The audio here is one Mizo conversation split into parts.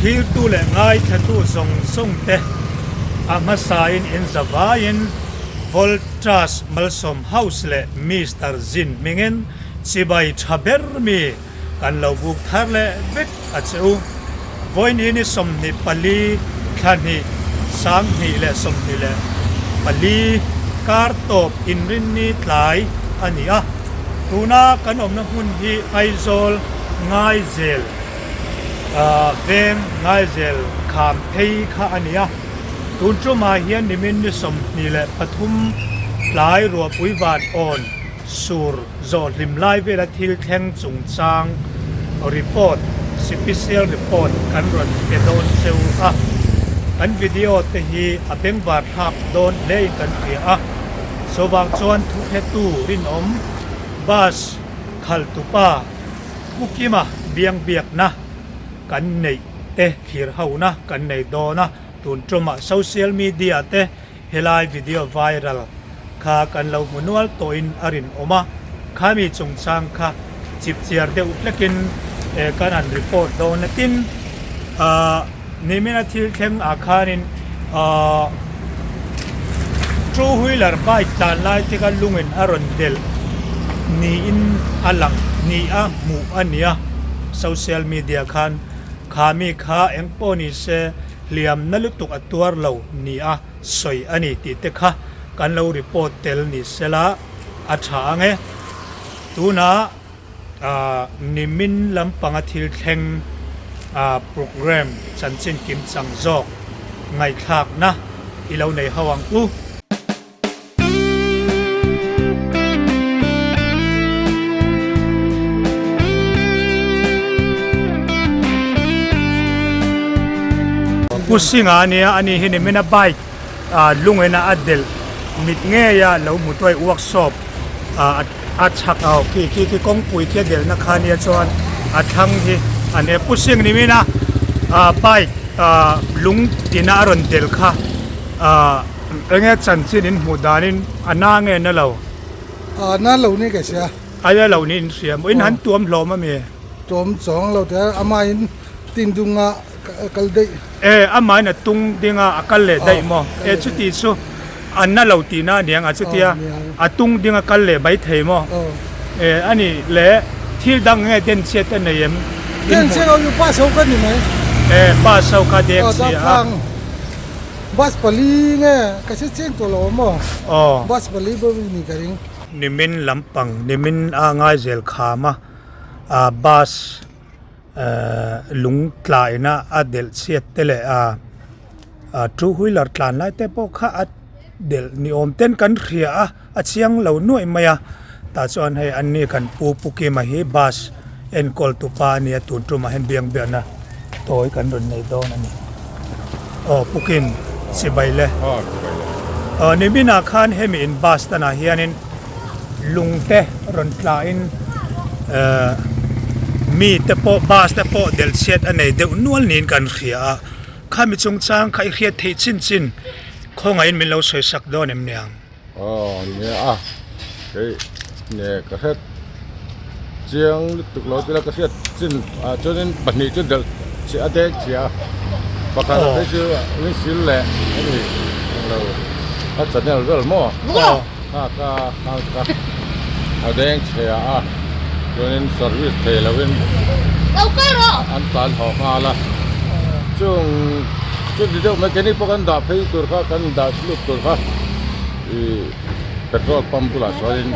Thirtu leh ngaithlatu zawng zawng te a hmasain in zavaiin Voltas Malsawm House leh Mister Zin hmingin chibai tha ber mi kan lo buk thar leh vek a che u. Vawiin ni 24 thla hnih 2024 kar tawp inrinni tlai a ni a. Tuna kan awmna hmun hi Aizawl Ngaizel veng Ngaizel kham phei kha a ni a. Tun tumah hian nimin ni 23 tlai ruahpui van awn Sur zawh hlim lai vela thil thleng chungchang report, sipisial report kan rawn pe dawn cheu a. Kan video te hi a bengvar thlak dawn hlein kan hria a. Chuvang chuan thuphetu rinawm bus khaltupa Pu Kima biangbiakna kan neih te thlir hona kan nei dawn a. Tun tumah social media te Helai video viral kha kan lo hmu nual tawhin a rinawm a, khami chungchang kha chipchiar deuh hlekin kan han report dawn a. Tin, nimina thil thleng ah khanin two wheeler bike tlan lai te kha lungin a rawn delh niin a lang ni a hmuh a ni a, social media khan khami kha engpawh ni se hliamna lutuk a tuar lo ni a sawi a ni tih te kha kan lo report tel ni sela a tha ang e. Tunah nimin lampanga thil thleng programme chanchin kimchang zawk ngaihthlakna i lo nei ho ang u. Pu Singa a nia, ani hi nimin a bike lungin a a delh mit ngei a lo hmu tuai workshop a chhak a khi khi khi kawngpui khi a delhna kha nia chuan a thlang hi a nia Pu Sing nimin a bike lung ina a rawn delh kha. Enge chanchin in hmuh danin a na nge na lo? A na lo ni ka hria. A na lo ni in hria maw? In han tuam hlawm a mi? Tuam chuang lo te amahin tin dunga kal daih. E amahin a tung dinga a kal leh daih maw? E chuti chu a na lo tihna a niang a chutia a tung dinga kal leh mai thei maw? E a ni le thil dang nge denchhiat a nei em? Denchhiat lo bus ho ka ni mai. E bus ho kha dengchhia a. Bus pali nge ka hre chiang tawh lo a maw? Aw. Bus pali pawh hi ni ka ring. Nimin lampang nimin a Ngaizel kham a ah bus eh lung tlaina a delh chhiat te leh ah ah two wheeler tlan lai te pawh kha a delh ni awm ten kan hria a a chiang lo nuaih mai a tah chuan hei an ni kan pu Pu Kima hi bus enkawl tu pa a nia tun tumah hian biang biahna tawi kan rawn nei dawn a ni aw Pu Kim chibai le aw niminah khan hemi in bus stand ah hianin lung te rawn tlahin ehh mi te pawh bus te pawh delh chhiat a nei deuh nual niin kan hria a khami chungchang kha i hriat theih chin chin khawngaihin min lo sawi sak dawn em niang. Aw nia a hei nge ka hret chiang lutuk lo tila ka hriat chin ah chuanin pahnih chu delh chhiah a dek chhiah a pakhat a phei chu windshield leh ani englo a channel vel maw kha kha kha kha a deng chhiah a chuanin service thei lovin an tlan haw nghal a chung chuti deuh mechanic pawh kan dah phei tur kha kan dah lut tur kha. Ih petrol pump bulah sawn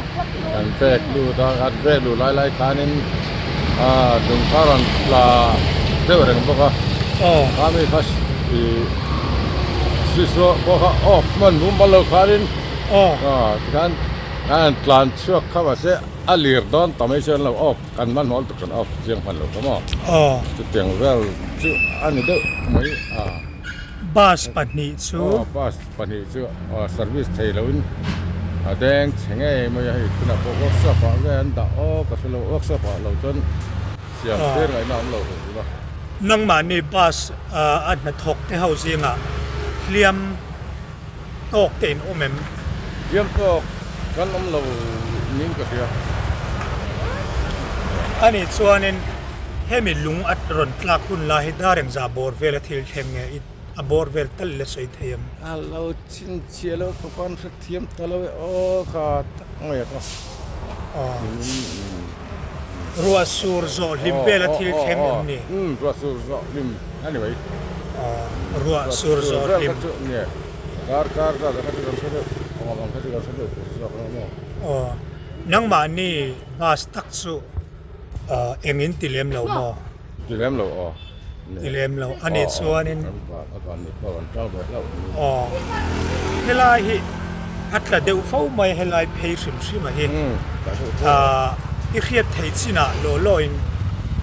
kan pek lut a kan pek luh lai lai khanin ah dungkha rawn tla deuh reng bawk a kha mi kha ih switch pawh kha off hman hum bal lo khanin ah tikhan an tlan chhuak kha mahse a lir dawn ta mai chuan lo off kan hmanhmawh lutuk kan off chiang hman lo kha maw chutiang vel chu a ni deuh mai a. Bus pahnih chu. Aw bus pahnih chu service thei lo in a deng chhe ngei mai a hei tunah pawh workshop ah nge an dah aw ka hre lo workshop ah lo chuan siam tir ngaihna awm lo hei tuna. Nangmahni bus a hnathawk te ho zingah hliam tawk te in awm em? Hliam tawk kan awm lo niin ka hria. Ani chuanin. Hemi lung a rawn tlak hun lai hi dar engzah bawr vel a thil thleng nge i a bawr vel tal ila sawi thei em? A lo chhinchhiah lo ka van hrethiam ta lo e aw kha tak mai a kha. Aw. Ruah sur zawh hlim vel a thil thleng em ni? Umm ruah sur zawh hlim a ni mai. Aw ruah sur zawh hlim. Nge kar kar zat a kha chu kan hre deuh awm ang kha chu kan hre deuh tur zawk ang maw? Aw nangmahni bus tak chu Eng in ti lem lo maw? Ti lem lo aw. Ti lem lo a nih chuanin. Aw helai hi a tla deuh fo mai helai phei hrim hrim a hi. I hriat theih chinah law law in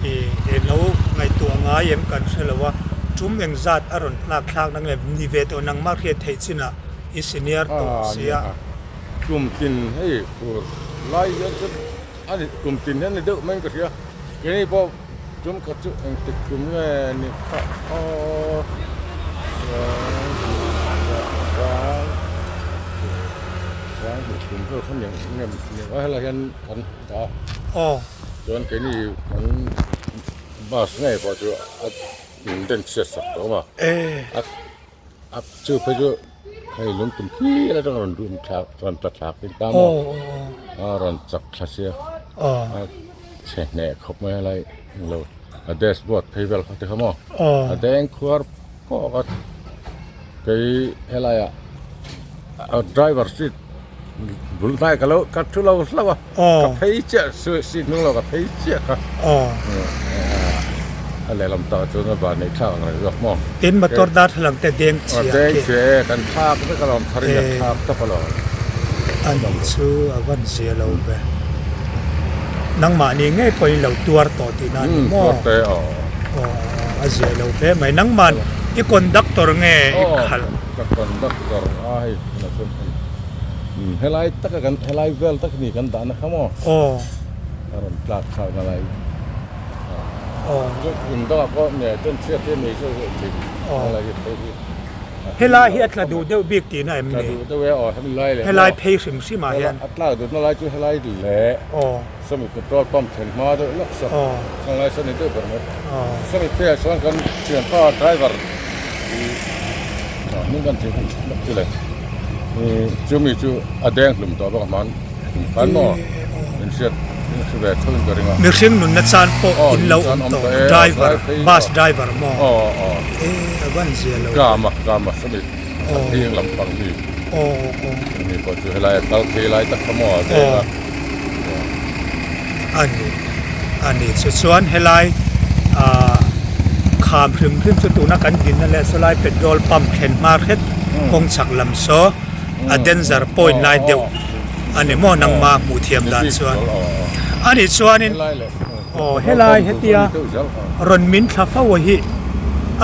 i lo ngaihtuah ngai em kan hre lo a, tum eng zat a rawn tlak thlak na nge ni ve tawh nangmah hriat theih chinah i senior tawh sia. Tum tin hei fur lai hian chuan. A ni kum tin hian ni deuh mai in ka hria keini pawh tum khat chu engtik tum nge ni kha aw sang sang hnih tum vel kha ni nge ni a helai hian kan dah a chuan keini kan bus ngei pawh chu a in den chhiat sak tawh a a chu phei chu. Hei lungtum thil atang rawn rum thlak rawn tla thlak in ta maw a rawn chak thla sia a chhe hneh khawp mai a lai englo a dashboard phei vel kha te kha maw a deng khuar kawk a kei helai ah a driver seat bul hnai ka lo ka thu lo hlauh a ka phei chiah seat hnung lo ka phei chiah kha a lehlam tak chuan a van neih thlak ang reng zawk maw. Tin motor darthlalang te deng chhia khi. Deng chhia e kan thlak vek alawm thar in kan thlak tawp alawm. A nih chu a van zia lo ve. Nangmahni ngei pawhin lo tuar tawh tihna a ni maw? Tuar te aw. Aw a zia lo hle mai. Nangman i conductor nge i khalh? Ka conductor a hei tunah chuan hei helai taka kan helai vel tak ni kan dahna kha maw? Aw. A rawn tlak thlakna lai. Helai hi a tla duh deuh bik tihna em ni? Helai phei hrim hrim ah hian. Mihring nunna chan pawh in lo awm tawh driver bus driver maw e a van zia lo a ni a ni chu chuan helai ah kham hrim hrim chu tuna kan dinna leh sawlai petrol pump thlen hma hret kawng chhak lam saw a danger point lai deuh a ni maw nangma hmuh thiam dan chuan a nih chuanin aw helai hetia rawn min thla fo a hi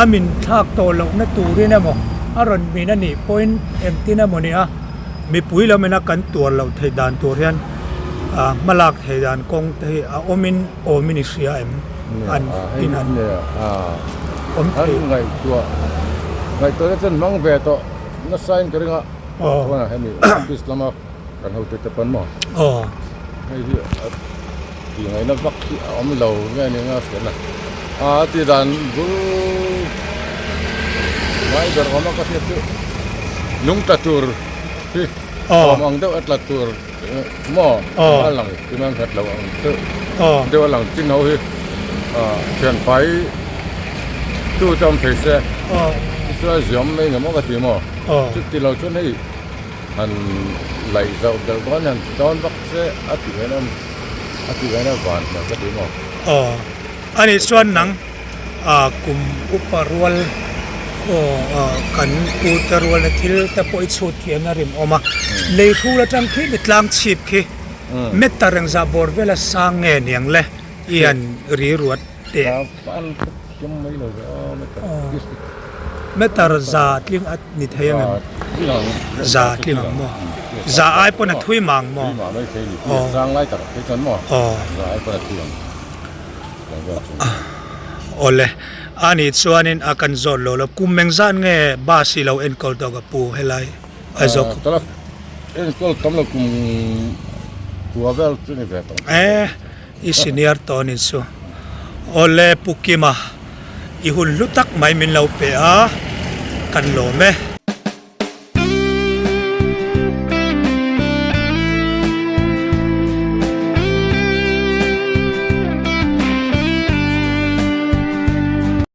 a min thlak tawh lohna turin emaw a rawn min a nih pawhin engtin emaw ni a mipui lam ina kan tuar loh theih dan tur hian ah hmalak theih dan kawng te hi a awmin awmin i hria em an tin an awm thei. Ngaihtuah chuan hmang ve tawh nasa in ka ring a. Chuan hemi office lama kan hotu te pawn maw hei hi a tih ngaihna vak hi a awm lo nge ni anga hriat na a tih dan bul ngai ber awm a ka hriat chu lung tla tur hi awm ang deuh a tla tur maw a lang tin a nghet lo ang deuh deuh a lang chin ho hi thianfai tu te awm thei se chuan ziam mai eng emaw ka ti maw. Chuti lo chuan hei han laih zauh belh dawn han ti dawn vak se a tih hian awm a tih hian a van hmel ka ti maw. Aw a nih chuan nang ah kum upa rual aw kan pu te rual na thil te pawh i chhut thiam na rim awm a lei hrul atang khi mi tlang chhip khi meter engzah bawr vela sang nge niang le i han ri ruat teh. Meter za tling a ni thei ang em? Za tling ang maw? Za ai pawn a thui mang maw? Aw. Awle, a nih chuanin a kan zawt lo lo. Kum engzat nge bus hi lo enkawl tawh ka pu helai Aizawl khawpui? Enkawl tam lo kum kua vel chu ni ve tawh. E. I senior tawh a ni chu. Awle Pu Kima, i hun hlu tak mai min lo pe a, kan lawm e.